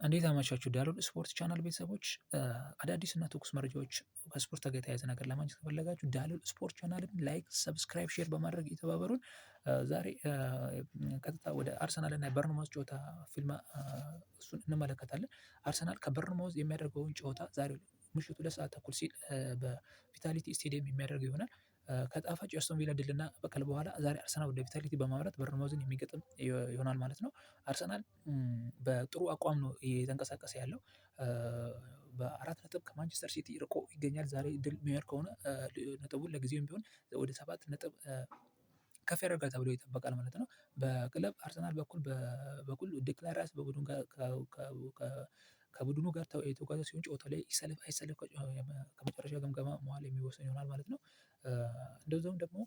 እንዴት አመሻችሁ ዳሎል ስፖርት ቻናል ቤተሰቦች፣ አዳዲስ እና ትኩስ መረጃዎች ከስፖርት ጋር የተያያዘ ነገር ለማግኘት ከፈለጋችሁ ዳሎል ስፖርት ቻናልን like፣ subscribe፣ share በማድረግ የተባበሩን። ዛሬ ቀጥታ ወደ አርሰናል እና በርንማውዝ ጨዋታ ፊልም እሱን እንመለከታለን። አርሰናል ከበርንማውዝ የሚያደርገውን ጨዋታ ዛሬ ምሽቱ 2:30 ሲል በቪታሊቲ ስቴዲየም የሚያደርገው ይሆናል። ከጣፋጭ የአስቶን ቪላ ድልና በቀል በኋላ ዛሬ አርሰናል ወደ ቪታሊቲ በማምራት በርንማውዝን የሚገጥም ይሆናል ማለት ነው። አርሰናል በጥሩ አቋም ነው እየተንቀሳቀሰ ያለው። በ4 ነጥብ ከማንቸስተር ሲቲ ርቆ ይገኛል። ዛሬ ድል የሚያደርግ ከሆነ ነጥቡን ለጊዜውም ቢሆን ወደ 7 ነጥብ ከፍ ያደርጋል ተብሎ ይጠበቃል ማለት ነው። በክለብ አርሰናል በኩል ዴክላን ራይስ በቡድኑ ከቡድኑ ጋር የተጓዘ ሲሆን ጨዋታው ላይ ይሰለፍ አይሰለፍ ከመጨረሻ ግምገማ መዋል የሚወሰን ይሆናል ማለት ነው። እንደዛውም ደግሞ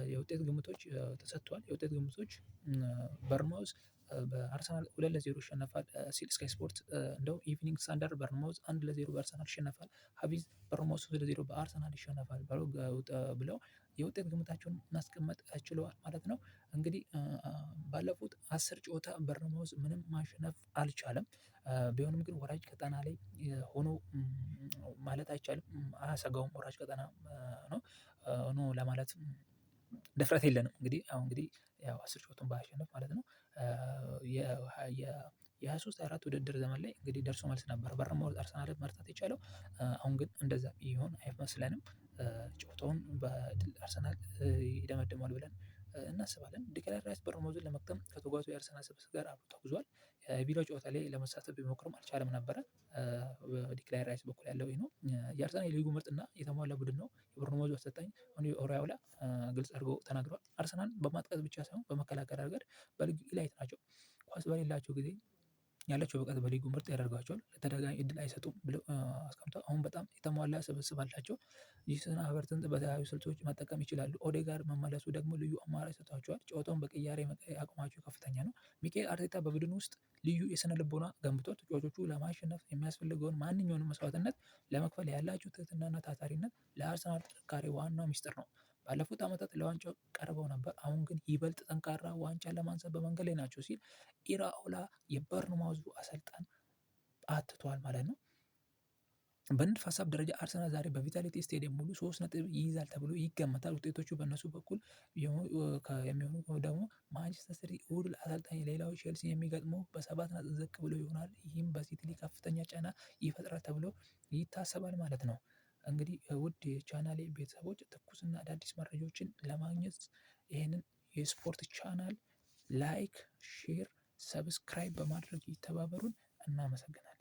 የውጤት ግምቶች ተሰጥቷል። የውጤት ግምቶች በርንማውዝ በአርሰናል 2-0 ይሸነፋል ሲል ስካይ ስፖርት፣ እንደው ኢቭኒንግ ስታንዳርድ በርንማውዝ 1-0 በአርሰናል ይሸነፋል፣ ሀቪዝ በርንማውዝ 3-0 በአርሰናል ይሸነፋል ብለው የውጤት ግምታቸውን ማስቀመጥ ችለዋል ማለት ነው። እንግዲህ ባለፉት 10 ጨዋታ በርንማውዝ ምንም ማሸነፍ አልቻለም። ቢሆንም ግን ወራጅ ቀጠና ላይ ሆኖ ማለት አይቻልም፣ አያሰጋውም፣ ወራጅ ቀጠና ነው ኖ ለማለት ድፍረት የለንም። እንግዲህ አሁን እንግዲህ ያው 10 ጨዋታውን ባያሸንፍ ማለት ነው። የ23 24 ውድድር ዘመን ላይ እንግዲህ ደርሶ መልስ ነበር በርንማውዝ አርሰናልን መርታት የቻለው። አሁን ግን እንደዛ ይሆን አይመስለንም። ጨዋታውን በድል አርሰናል ይደመድመዋል ብለን እናስባለን። ዴክላን ራይስ በርንማውዝን ለመግጠም ከተጓዙ የአርሰናል ስብስብ ጋር አብሮ ተጉዟል። የቪላው ጨዋታ ላይ ለመሳተፍ ቢሞክርም አልቻለም ነበረ። በዲክላን ራይስ በኩል ያለው ይሄ ነው። የአርሰናል የሊጉ ምርጥና የተሟላ ቡድን ነው። የበርንማውዙ አሰልጣኝ ኢራኦላ ግልጽ አድርገው ተናግረዋል። አርሰናል በማጥቃት ብቻ ሳይሆን በመከላከል ረገድ በሊጉ elite ናቸው። ኳስ በሌላቸው ጊዜ ያላቸው ብቃት በሊጉ ምርጥ ያደርጋቸዋል። ለተደጋጋሚ እድል አይሰጡም ብለው አስቀምጠዋል። አሁን በጣም የተሟላ ስብስብ አላቸው። ጂሰን ሀቨርትዝን በተለያዩ ስልቶች መጠቀም ይችላሉ። ኦዴጋርድ መመለሱ ደግሞ ልዩ አማራጭ ሰጥቷቸዋል። ጨዋታውን በቅያሬ መቀየር አቅማቸው ከፍተኛ ነው። ሚኬል አርቴታ በቡድኑ ውስጥ ልዩ የስነ ልቦና ገንብቷል። ተጫዋቾቹ ለማሸነፍ የሚያስፈልገውን ማንኛውንም መስዋዕትነት ለመክፈል ያላቸው ትህትናና ታታሪነት ለአርሰናል ጥንካሬ ዋናው ሚስጥር ነው። ባለፉት ዓመታት ለዋንጫው ቀርበው ነበር፣ አሁን ግን ይበልጥ ጠንካራ ዋንጫ ለማንሳት በመንገድ ላይ ናቸው ሲል ኢራኦላ የበርንማውዙ አሰልጣኝ አትቷል ማለት ነው። በንድፈ ሀሳብ ደረጃ አርሰናል ዛሬ በቪታሊቲ ስቴዲየም ሙሉ 3 ነጥብ ይይዛል ተብሎ ይገመታል። ውጤቶቹ በእነሱ በኩል የሚሆኑ ደግሞ ማንቸስተር ሲቲ እሁድ አሰልጣኝ ሌላው ቼልሲ የሚገጥመው በ7 ነጥብ ዝቅ ብሎ ይሆናል። ይህም በሲቲ ላይ ከፍተኛ ጫና ይፈጥራል ተብሎ ይታሰባል ማለት ነው። እንግዲህ ውድ የቻናሌ ቤተሰቦች፣ ትኩስና አዳዲስ መረጃዎችን ለማግኘት ይህንን የስፖርት ቻናል like፣ share፣ subscribe በማድረግ ይተባበሩን። እናመሰግናለን።